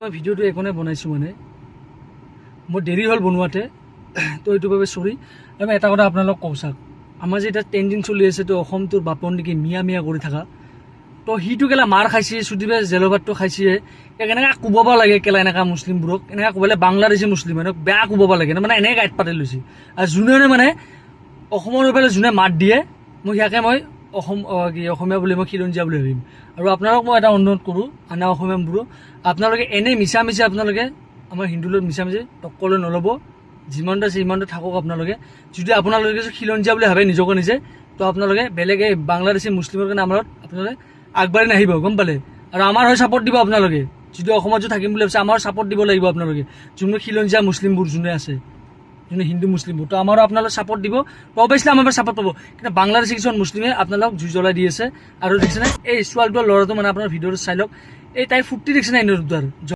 মই ভিডিঅ'টো এইকণে বনাইছোঁ, মানে মোৰ দেৰি হ'ল বনোৱাতে, তো এইটোৰ বাবে চৰি। আৰু মই এটা কথা আপোনালোক কওঁ, চাওক, আমাৰ যে এতিয়া ট্ৰেণ্ডিং চলি আছে, তো অসমটোৰ বাপন নেকি মিয়া মিয়া কৰি থকা, তো সিটো কেলা মাৰ খাইছে, চুদিবে জেলৰ ভাতটো খাইছে। এনেকা কোবাব লাগে কেলা, এনেকা মুছলিমবোৰক এনেকা কোবালে, বাংলাদেশী মুছলিম মানে বেয়া কোবাব লাগে, মানে এনেকে গাইড পাতি লৈছে। আৰু যোনে মানে অসমৰ হৈ পেলাই যোনে মাত দিয়ে, মই ইয়াকে মই অসম কি অসমীয়া বুলি, মই খিলঞ্জীয়া বুলি ভাবিম। আৰু আপোনালোক মই এটা অনুৰোধ কৰোঁ, আনা অসমীয়াবোৰো, আপোনালোকে এনেই মিছা মিছি আপোনালোকে আমাৰ হিন্দুৰ লগত মিছা মিছি টক্কৰলৈ নল'ব। যিমানটো আছে সিমানটো থাকক। আপোনালোকে যদি আপোনালোকে যদি খিলঞ্জীয়া বুলি ভাবে নিজকে নিজে, তো আপোনালোকে বেলেগ এই বাংলাদেশী মুছলিমৰ কাৰণে আমাৰ লগত আপোনালোকে আগবাঢ়ি নাহিব, গম পালে? আৰু আমাৰ হৈ ছাপৰ্ট দিব আপোনালোকে। যদি অসমত যদি থাকিম বুলি ভাবিছে, আমাৰ ছাপৰ্ট দিব লাগিব আপোনালোকে, যোনে খিলঞ্জীয়া মুছলিমবোৰ যোনে আছে, যোনে হিন্দু মুছলিমবোৰ, তো আমাৰো আপোনালোকে ছাপৰ্ট দিব, তো অৱশ্যে আমাৰ পৰা ছাপৰ্ট পাব। কিন্তু বাংলাদেশী কিছুমান মুছলিমে আপোনালোক জুই জ্বলাই দি আছে। আৰু দেখিছেনে এই ছোৱালীটো, ল'ৰাটো, মানে আপোনাৰ ভিডিঅ'টো চাই লওক, এই তাইৰ ফূৰ্তি দেখিছেনে? ইন্দুৰ।